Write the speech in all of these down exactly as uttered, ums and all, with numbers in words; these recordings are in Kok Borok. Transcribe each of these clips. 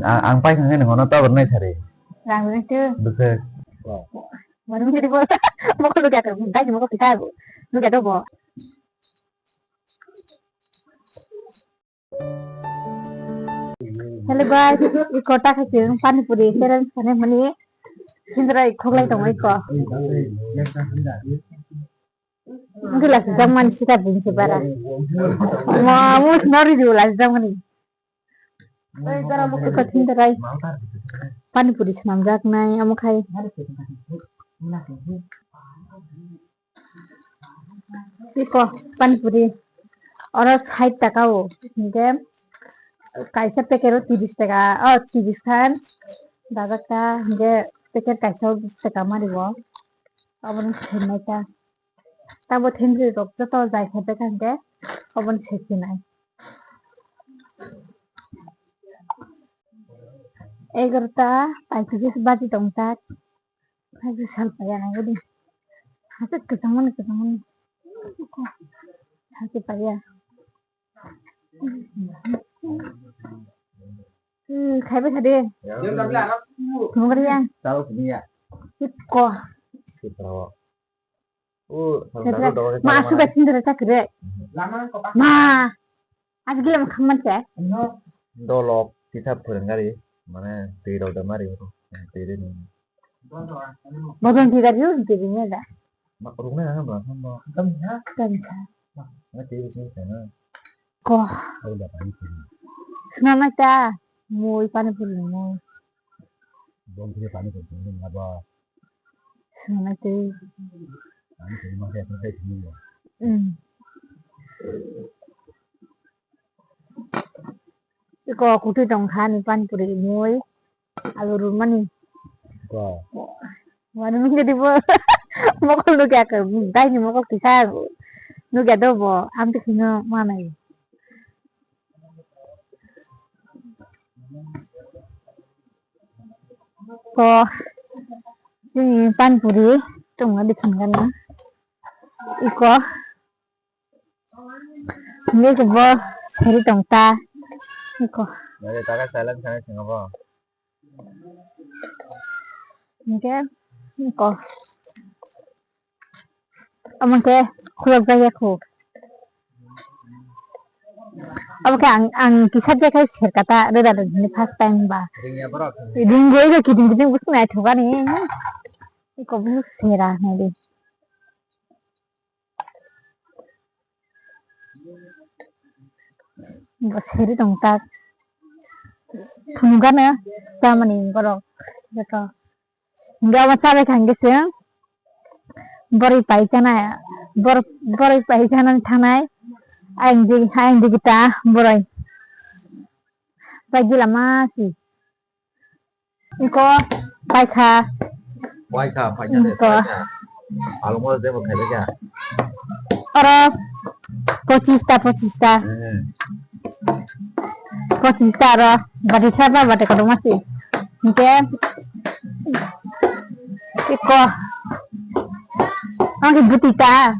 A-, ang paithangkhe nwng ano tobor nai sari. Rang rwng twi. Bwswk. Manu mungkhe twi bo. Mokol nukya khe, dai mokol kita bo. Nukya to bo. Hello guys, iko ta khai chwng pani puri challenge khainai mani. Hindra khoklai tongo iko. Wngkhe lasijak mani sita bini se bara. Mo, mo sina ri dibo lasijak mani. Iko thindrai. Pani puri swnamjak nai, omo khai. Iko pani puri. Oro sait taka o. Hinkhe kaisa packet o tiris taka. O, tiris khan. Dajak ta. Hinkhe packet kaisa o bis taka mari o. Obono sennai ta. Tabo thentwrwi rok joto jai khai bwkha hwnkhe obono se sinai. Egarota paithakhe baji tong tak. Haikhe sal paiya nangkhe di. Haikhe kwchangmani kwchangmani. Haikhe paiya. Hmm, khaibai khade. Thumukriya. Talo thumia. Ikko. Sipra. O, ma asu bai sindre chakre. Ma. Asu gila ma khamman se. Dolok kisa phwrwngari mane twi rok da mari twi ri ni. Bodon twi dari ri twi ri ne da. Ma rung ne nang ma ma. Kam ha. Kam ha. Ma twi ri sing sana. Ko. Ai da pani puri. Sna na ta. Mui pani puri mui. Bom twi pani puri ni ma ba. Swnamnai twi. Ani swnamnai khe, ani khe swnamnai. Hmm. Iko kutui tong kha ni pani puri mui, alu rumani. Ko. Wani mungkhe dibo. Mokol nukya khe, dai ni mokol kisa. Nukya do bo, ang twi kheno manai. Ko, chini pani puri tongna di thangkana. Iko. Nge bo seri tong ta. Iko. Nge taka silent khanai singa bo. Nge iko. Omo khe khulok jak ya khu. Omo khe ang, ang kisa khe khai ser kata rwda rwdi first time ba. Ringya borok. Ringya iko kiting kiting bwswk naithok ani. Iko bwswk sera naidi. Bo seri tong tak. Phunukgano tamani borok joto. Hingke omo chabai kha hingke chwng boroi pai chana, bor-, boroi pai chana thangnai. Ayang di, ayang di kita boroi. Pai gila masi. Iko paikha. Paikha, paikha de, iko. Paikha. Almost debo khaile kha. Oro pochista, pochista. Hmm. Pochista oro bati saba bati kotorma si. Hingke iko. Ang ke buti ta.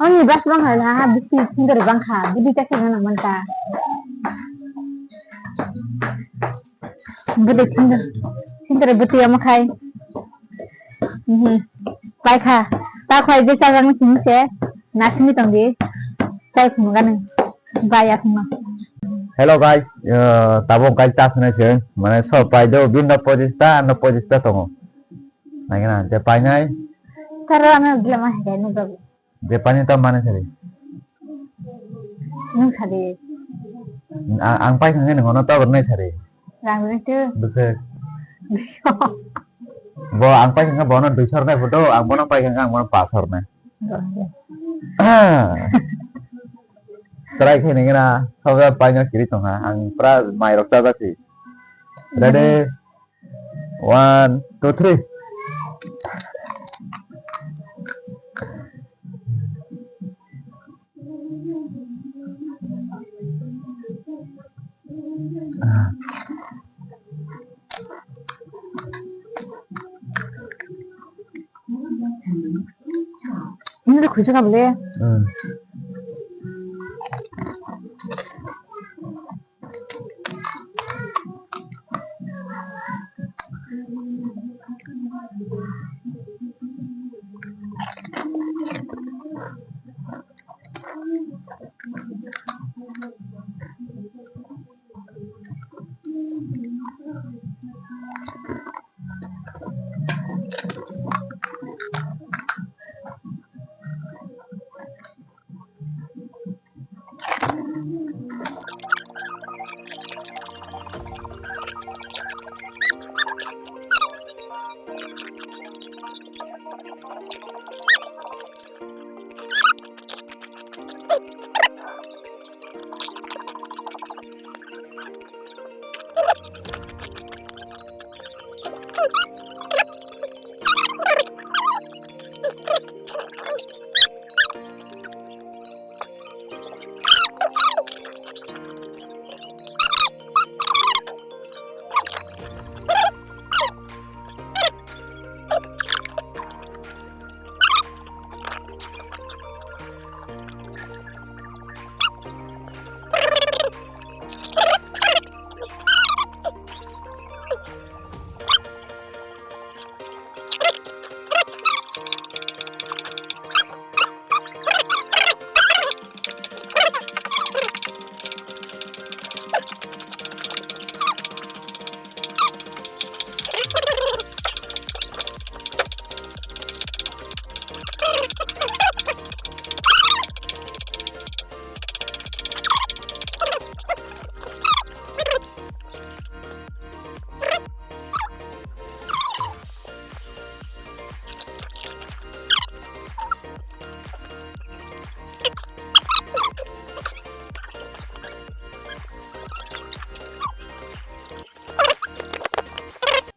Ang ni bas bang ha, ha, bisi sundar bang ha. Buti ta khe na man ta. Bwtwi thwngwi, sindre bwtwi omo khai. Mhm. Paikha. Ta khwlai je chajaknai simi se. Nasingwi tongdi. Chai phunukgani. Baya phunukma. Hello guys, uh, tabuk guys ta sunai se. Mane so pai do bin no pojista no pojista tongo. Naikhe na je painai. Taro ano gila ma hai nukjago. Je pani ta mane sari. Nung sari. A-, ang pai khangni nung ono tobor nai sari. Rang rite. Bese. Bo ang pai khangni bono dui sor nai photo, ang bono pai khangni ang bono pa sor nai. Try khe nengena, sobe pai no kiri tongha, ang pra mai rok chajak si. Ready? One, two, three. Ini udah kucing apa le? Hmm.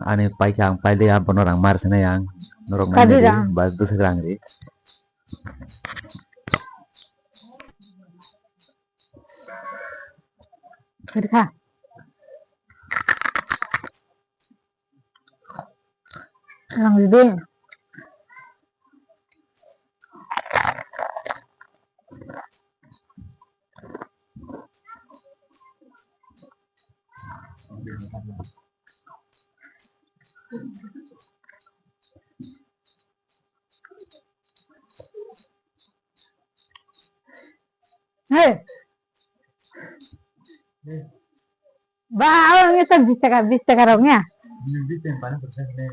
Ani paikha ang paide, abono rang mar sinai ang. Norok Kadi nai rang. Ba dusuk rang ri. Kadi kha. Rang ri de. Hey. Ba, ang ito bis taka, bis taka rok niya.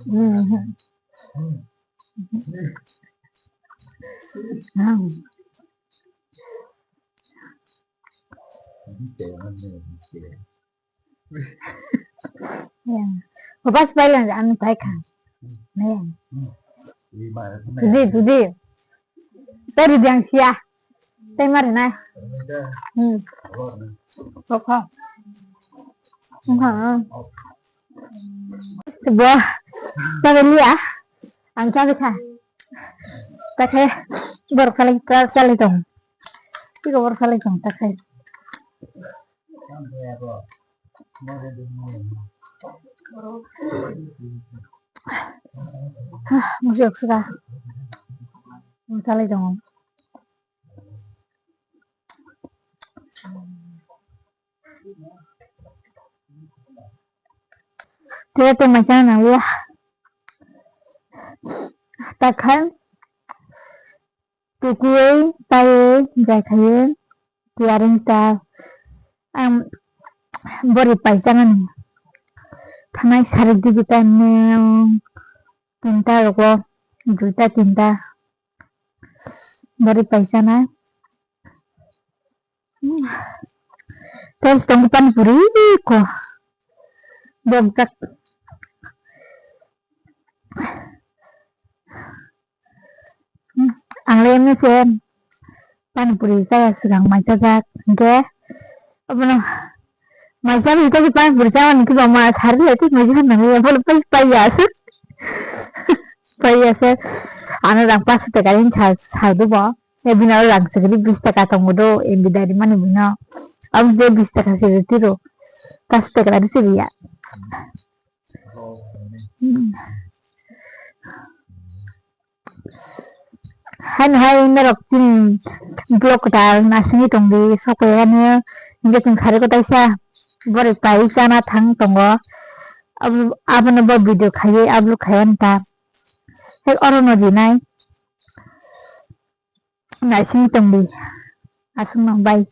Hmm. Hmm. Ya. Bapas pai lang, ang pai kha. Ya. Di, di, di. Tari diang sia. Tei mari nai. Hmm. Kokho. Bo. Tari liya. Ang chabi kha. Takhe. Bor kali, kali tong. Tiko bor kali tong, takhe. Musi oksida. Chalai tongo. Tei tei mai chang nang liya. Takhan. Tukuwi, paiwi, jai khaiwi, tiyar wngkha. Ang bori paijak ani. Thanai sarik digi time neo tinta rogo, duita tinta. Bori paijaknai. Tel tong pani puri ko. Bokjak. Ang le mese pani puri chaya swkang mai chajak, hwnkhe abono mai chani hwnkhe pani puri chaya hwnkhe bo ma sari le twi mai chana nang ya, bono pai, paiya se, paiya se. Ano rang pash taka ring sa, sa do bo, e bini aro rang chikiri bish taka tongo do, M B dari mani bino, abo je bish taka se tiro, pash taka ri se ya. Hmm. Haino hai norok chini vlog kwtal naisingwi tongdi, sokphaiyani hwnkhe chwng sari kwtaisa borok pai chana thang tongo. Abo, abono bo video khaiwi upload khaiya wngkha. Hai orono rinai naisingwi tongdi aswkno, bye.